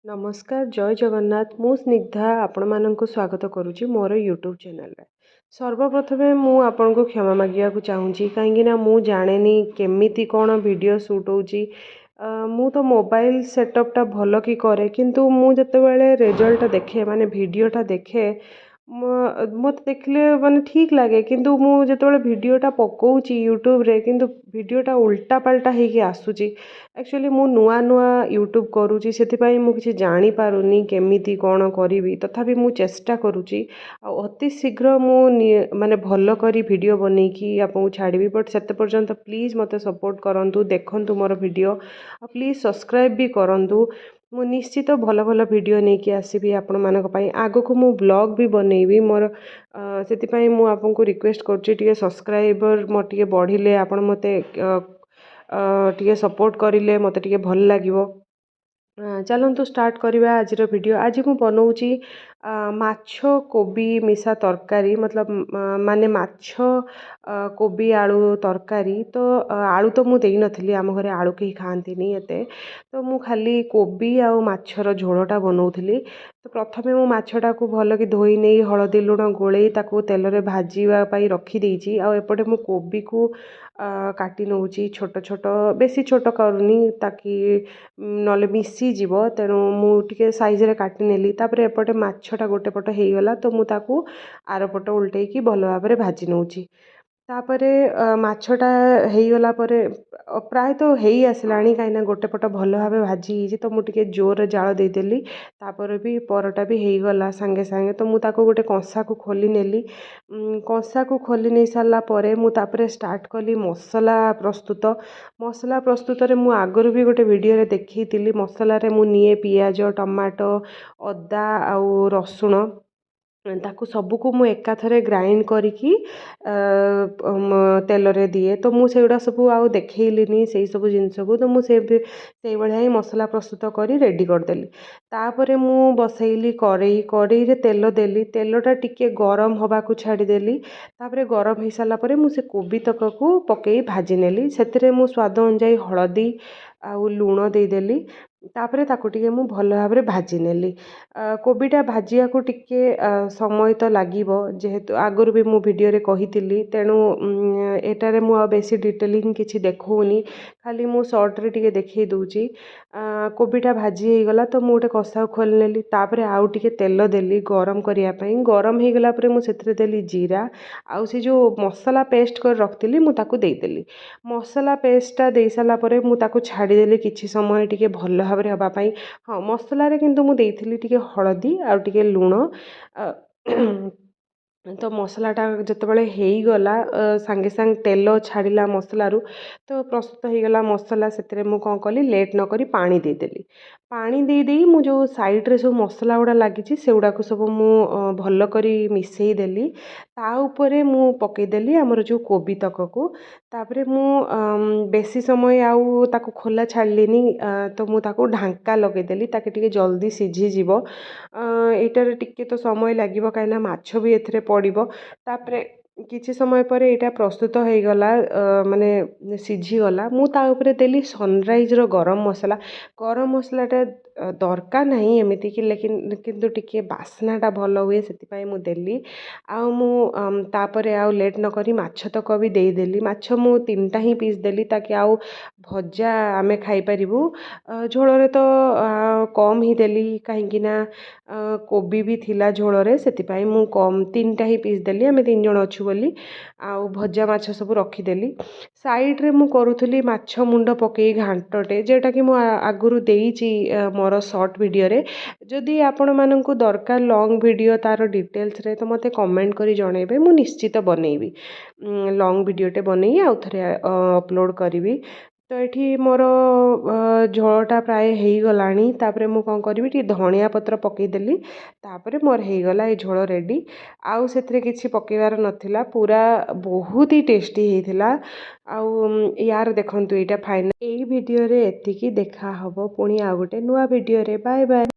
ନମସ୍କାର, ଜୟ ଜଗନ୍ନାଥ। ମୁଁ ସ୍ନିଗ୍ଧା ଆପଣମାନଙ୍କୁ ସ୍ୱାଗତ କରୁଛି ମୋର ୟୁଟ୍ୟୁବ୍ ଚ୍ୟାନେଲ୍ରେ। ସର୍ବପ୍ରଥମେ ମୁଁ ଆପଣଙ୍କୁ କ୍ଷମା ମାଗିବାକୁ ଚାହୁଁଛି, କାହିଁକିନା ମୁଁ ଜାଣେନି କେମିତି କ'ଣ ଭିଡ଼ିଓ ସୁଟ୍ ହେଉଛି। ମୁଁ ତ ମୋବାଇଲ୍ ସେଟଅପ୍ଟା ଭଲ କି କରେ, କିନ୍ତୁ ମୁଁ ଯେତେବେଳେ ରେଜଲ୍ଟଟା ଦେଖେ, ମାନେ ଭିଡ଼ିଓଟା ଦେଖେ, ମୋତେ ଦେଖିଲେ ମାନେ ଠିକ୍ ଲାଗେ। କିନ୍ତୁ ମୁଁ ଯେତେବେଳେ ଭିଡ଼ିଓଟା ପକାଉଛି ୟୁଟ୍ୟୁବରେ, କିନ୍ତୁ ଭିଡ଼ିଓଟା ଉଲ୍ଟା ପାଲ୍ଟା ହେଇକି ଆସୁଛି। ଆକ୍ଚୁଆଲି ମୁଁ ନୂଆ ନୂଆ ୟୁଟ୍ୟୁବ୍ କରୁଛି, ସେଥିପାଇଁ ମୁଁ କିଛି ଜାଣିପାରୁନି କେମିତି କ'ଣ କରିବି। ତଥାପି ମୁଁ ଚେଷ୍ଟା କରୁଛି ଆଉ ଅତି ଶୀଘ୍ର ମୁଁ ମାନେ ଭଲ କରି ଭିଡ଼ିଓ ବନେଇକି ଆପଣଙ୍କୁ ଛାଡ଼ିବି। ବଟ୍ ସେତେ ପର୍ଯ୍ୟନ୍ତ ପ୍ଲିଜ୍ ମୋତେ ସପୋର୍ଟ କରନ୍ତୁ, ଦେଖନ୍ତୁ ମୋର ଭିଡ଼ିଓ ଆଉ ପ୍ଲିଜ୍ ସବସ୍କ୍ରାଇବ୍ ବି କରନ୍ତୁ। ମୁଁ ନିଶ୍ଚିତ ଭଲ ଭଲ ଭିଡ଼ିଓ ନେଇକି ଆସିବି ଆପଣମାନଙ୍କ ପାଇଁ। ଆଗକୁ ମୁଁ ବ୍ଲଗ୍ ବି ବନେଇବି ମୋର। ସେଥିପାଇଁ ମୁଁ ଆପଣଙ୍କୁ ରିକ୍ୱେଷ୍ଟ କରୁଛି, ଟିକେ ସବସ୍କ୍ରାଇବର୍ ମୋର ଟିକେ ବଢ଼ିଲେ, ଆପଣ ମୋତେ ଟିକେ ସପୋର୍ଟ କରିଲେ ମୋତେ ଟିକେ ଭଲ ଲାଗିବ। ଚାଲନ୍ତୁ ଷ୍ଟାର୍ଟ କରିବା ଆଜିର ଭିଡ଼ିଓ। ଆଜି ମୁଁ ବନଉଛି ମାଛ କୋବି ମିଶା ତରକାରୀ, ମତଲବ ମାନେ ମାଛ କୋବି ଆଳୁ ତରକାରୀ। ତ ଆଳୁ ତ ମୁଁ ଦେଇନଥିଲି, ଆମ ଘରେ ଆଳୁ କେହି ଖାଆନ୍ତିନି ଏତେ। ତ ମୁଁ ଖାଲି କୋବି ଆଉ ମାଛର ଝୋଳଟା ବନଉଥିଲି। ତ ପ୍ରଥମେ ମୁଁ ମାଛଟାକୁ ଭଲକି ଧୋଇ ନେଇ, ହଳଦୀ ଲୁଣ ଗୋଳେଇ ତାକୁ ତେଲରେ ଭାଜିବା ପାଇଁ ରଖିଦେଇଛି। ଆଉ ଏପଟେ ମୁଁ କୋବିକୁ କାଟି ନେଉଛି ଛୋଟ ଛୋଟ, ବେଶୀ ଛୋଟ କରୁନି ତାକି ନହେଲେ ମିଶିଯିବ। ତେଣୁ ମୁଁ ଟିକେ ସାଇଜ୍ରେ କାଟି ନେଲି। ତାପରେ ଏପଟେ ମାଛଟା ଗୋଟେ ପଟ ହେଇଗଲା, ତ ମୁଁ ତାକୁ ଆର ପଟ ଓଲଟେଇକି ଭଲ ଭାବରେ ଭାଜି ନେଉଛି। ତାପରେ ମାଛଟା ହେଇଗଲା ପରେ, ପ୍ରାୟତଃ ହେଇ ଆସିଲାଣି, କାହିଁକିନା ଗୋଟେ ପଟ ଭଲ ଭାବେ ଭାଜି ହେଇଛି, ତ ମୁଁ ଟିକେ ଜୋରରେ ଜାଳ ଦେଇଦେଲି। ତାପରେ ବି ପରଟା ବି ହେଇଗଲା ସାଙ୍ଗେ ସାଙ୍ଗେ। ତ ମୁଁ ତାକୁ ଗୋଟେ କଂସାକୁ ଖୋଲି ନେଲି। କଂସାକୁ ଖୋଲି ନେଇ ସାରିଲା ପରେ ମୁଁ ତାପରେ ଷ୍ଟାର୍ଟ କଲି ମସଲା ପ୍ରସ୍ତୁତ। ମସଲା ପ୍ରସ୍ତୁତରେ ମୁଁ ଆଗରୁ ବି ଗୋଟେ ଭିଡ଼ିଓରେ ଦେଖେଇଥିଲି। ମସଲାରେ ମୁଁ ନିଏ ପିଆଜ, ଟମାଟୋ, ଅଦା ଆଉ ରସୁଣ। ତାକୁ ସବୁକୁ ମୁଁ ଏକାଥରେ ଗ୍ରାଇଣ୍ଡ କରିକି ତେଲରେ ଦିଏ। ତ ମୁଁ ସେଗୁଡ଼ା ସବୁ ଆଉ ଦେଖେଇଲିନି ସେଇ ସବୁ ଜିନିଷକୁ। ତ ମୁଁ ସେଇଭଳିଆ ହିଁ ମସଲା ପ୍ରସ୍ତୁତ କରି ରେଡ଼ି କରିଦେଲି। ତାପରେ ମୁଁ ବସେଇଲି କଡ଼େଇ। କଡ଼େଇରେ ତେଲ ଦେଲି। ତେଲଟା ଟିକେ ଗରମ ହେବାକୁ ଛାଡ଼ିଦେଲି। ତାପରେ ଗରମ ହେଇସାରିଲା ପରେ ମୁଁ ସେ କୋବି ତକକୁ ପକେଇ ଭାଜି ନେଲି। ସେଥିରେ ମୁଁ ସ୍ୱାଦ ଅନୁଯାୟୀ ହଳଦୀ ଆଉ ଲୁଣ ଦେଇଦେଲି। ତାପରେ ତାକୁ ଟିକେ ମୁଁ ଭଲ ଭାବରେ ଭାଜି ନେଲି। କୋବିଟା ଭାଜିବାକୁ ଟିକେ ସମୟ ତ ଲାଗିବ, ଯେହେତୁ ଆଗରୁ ବି ମୁଁ ଭିଡ଼ିଓରେ କହିଥିଲି। ତେଣୁ ଏଟାରେ ମୁଁ ଆଉ ବେଶୀ ଡିଟେଲିଂ କିଛି ଦେଖାଉନି, ଖାଲି ମୁଁ ସର୍ଟରେ ଟିକେ ଦେଖେଇ ଦେଉଛି। କୋବିଟା ଭାଜି ହେଇଗଲା, ତ ମୁଁ ଗୋଟେ କଂସାକୁ ଖୋଲି ନେଲି। ତାପରେ ଆଉ ଟିକେ ତେଲ ଦେଲି ଗରମ କରିବା ପାଇଁ। ଗରମ ହେଇଗଲା ପରେ ମୁଁ ସେଥିରେ ଦେଲି ଜିରା ଆଉ ସେ ଯେଉଁ ମସଲା ପେଷ୍ଟ କରି ରଖିଥିଲି, ମୁଁ ତାକୁ ଦେଇଦେଲି। ମସଲା ପେଷ୍ଟଟା ଦେଇସାରିଲା ପରେ ମୁଁ ତାକୁ ଛାଡ଼ିଦେଲି କିଛି ସମୟ ଟିକେ ଭଲ ଭାବରେ ହେବା ପାଇଁ। ହଁ, ମସଲାରେ କିନ୍ତୁ ମୁଁ ଦେଇଥିଲି ଟିକେ ହଳଦୀ ଆଉ ଟିକେ ଲୁଣ। ତ ମସଲାଟା ଯେତେବେଳେ ହେଇଗଲା, ସାଙ୍ଗେ ସାଙ୍ଗେ ତେଲ ଛାଡ଼ିଲା ମସଲାରୁ, ତ ପ୍ରସ୍ତୁତ ହେଇଗଲା ମସଲା। ସେଥିରେ ମୁଁ କ'ଣ କଲି? ଲେଟ୍ ନକରି ପାଣି ଦେଇଦେଲି। ପାଣି ଦେଇ ଦେଇ ମୁଁ ଯେଉଁ ସାଇଡ଼୍ରେ ସବୁ ମସଲା ଗୁଡ଼ା ଲାଗିଛି, ସେଗୁଡ଼ାକୁ ସବୁ ମୁଁ ଭଲ କରି ମିଶାଇ ଦେଲି। ତା ଉପରେ ମୁଁ ପକାଇଦେଲି ଆମର ଯେଉଁ କୋବି ତକକୁ। ତାପରେ ମୁଁ ବେଶୀ ସମୟ ଆଉ ତାକୁ ଖୋଲା ଛାଡ଼ିଲିନି, ତ ମୁଁ ତାକୁ ଢାଙ୍କା ଲଗାଇଦେଲି ତାକି ଟିକେ ଜଲ୍ଦି ସିଝିଯିବ। ଏଇଟାରେ ଟିକେ ତ ସମୟ ଲାଗିବ, କାହିଁକିନା ମାଛ ବି ଏଥିରେ ପଡ଼ିବ। ତାପରେ କିଛି ସମୟ ପରେ ଏଇଟା ପ୍ରସ୍ତୁତ ହେଇଗଲା, ମାନେ ସିଝିଗଲା। ମୁଁ ତା ଉପରେ ଦେଲି ସନରାଇଜ୍ର ଗରମ ମସଲା। ଗରମ ମସଲାଟା ଦରକାର ନାହିଁ ଏମିତିକି, ଲେକିନ୍ କିନ୍ତୁ ଟିକେ ବାସ୍ନାଟା ଭଲ ହୁଏ, ସେଥିପାଇଁ ମୁଁ ଦେଲି। ଆଉ ମୁଁ ତାପରେ ଆଉ ଲେଟ୍ ନକରି ମାଛ ତକ ବି ଦେଇଦେଲି। ମାଛ ମୁଁ ତିନିଟା ହିଁ ପିସ୍ ଦେଲି, ତାକି ଆଉ ଭଜା ଆମେ ଖାଇପାରିବୁ। ଝୋଳରେ ତ କମ୍ ହିଁ ଦେଲି, କାହିଁକିନା କୋବି ବି ଥିଲା ଝୋଳରେ। ସେଥିପାଇଁ ମୁଁ କମ୍ ତିନିଟା ହିଁ ପିସ୍ ଦେଲି, ଆମେ ତିନି ଜଣ ଅଛୁ ବୋଲି। ଆଉ ଭଜା ମାଛ ସବୁ ରଖିଦେଲି। ସାଇଡ଼୍ରେ ମୁଁ କରୁଥିଲି ମାଛ ମୁଣ୍ଡ ପକେଇ ଘାଣ୍ଟଟେ, ଯେଉଁଟାକି ମୁଁ ଆଗରୁ ଦେଇଛି ମୋର ସର୍ଟ ଭିଡ଼ିଓରେ। ଯଦି ଆପଣମାନଙ୍କୁ ଦରକାର ଲଙ୍ଗ୍ ଭିଡ଼ିଓ ତା'ର ଡିଟେଲ୍ସରେ, ତ ମୋତେ କମେଣ୍ଟ କରି ଜଣାଇବେ। ମୁଁ ନିଶ୍ଚିତ ବନେଇବି, ଲଙ୍ଗ୍ ଭିଡ଼ିଓଟେ ବନେଇ ଆଉ ଥରେ ଅପଲୋଡ଼ କରିବି। ତ ଏଠି ମୋର ଝୋଳଟା ପ୍ରାୟ ହେଇଗଲାଣି। ତାପରେ ମୁଁ କ'ଣ କରିବି? ଟିକେ ଧଣିଆ ପତ୍ର ପକାଇଦେଲି। ତାପରେ ମୋର ହେଇଗଲା ଏ ଝୋଳ ରେଡ଼ି। ଆଉ ସେଥିରେ କିଛି ପକାଇବାର ନଥିଲା। ପୁରା ବହୁତ ହି ଟେଷ୍ଟି ହେଇଥିଲା। ଆଉ ୟାର ଦେଖନ୍ତୁ, ଏଇଟା ଫାଇନାଲ୍। ଏଇ ଭିଡ଼ିଓରେ ଏତିକି। ଦେଖା ହେବ ପୁଣି ଆଉ ଗୋଟେ ନୂଆ ଭିଡ଼ିଓରେ। Bye bye.